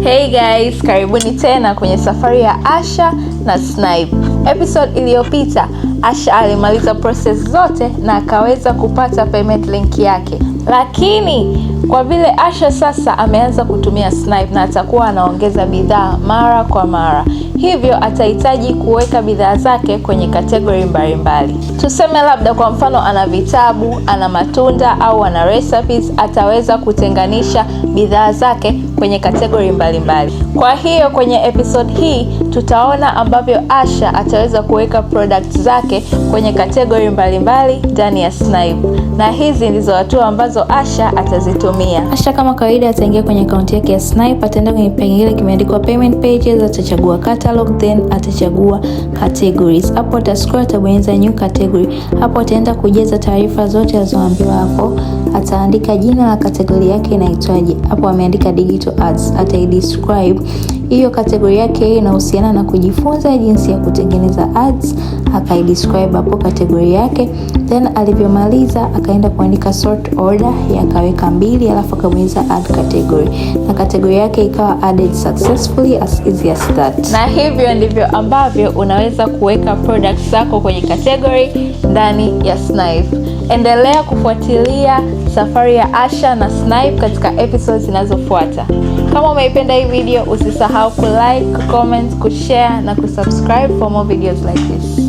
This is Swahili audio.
Hey guys, karibuni tena kwenye safari ya Asha na Snippe. Episode iliyopita Asha alimaliza process zote na akaweza kupata payment link yake, lakini kwa vile Asha sasa ameanza kutumia Snippe na atakuwa anaongeza bidhaa mara kwa mara, hivyo atahitaji kuweka bidhaa zake kwenye category mbalimbali. Tuseme labda kwa mfano ana vitabu, ana matunda au ana recipes, ataweza kutenganisha bidhaa zake kwenye category mbalimbali. Kwa hiyo kwenye episode hii tutaona ambavyo Asha ataweza kuweka products zake kwenye category mbalimbali ndani ya Snippe, na hizi ndizo hatua ambazo Asha atazitumia. Asha kama kawaida ataingia kwenye akaunti yake ya Snippe, ataenda kwenye kipengele kimeandikwa payment pages, atachagua catalog, then atachagua categories. Hapo atascroll, atabonyeza new category. Hapo ataenda kujaza taarifa zote alizoambiwa hapo. Ataandika jina la category yake inaitwaje. Hapo ameandika digital ads, ataidescribe hiyo category yake inahusiana na kujifunza jinsi ya kutengeneza ads, akaidescribe hapo category yake. Then alivyomaliza akaenda kuandika sort order, akaweka 2, alafu akabonyeza add category na category yake ikawa added successfully, as easy as that. Na hivyo ndivyo ambavyo unaweza kuweka products zako kwenye category ndani ya Snippe. Endelea kufuatilia safari ya Asha na Snippe katika episodes zinazofuata. Kama umeipenda hii video, usisahau kulike, kucomment, kushare na kusubscribe for more videos like this.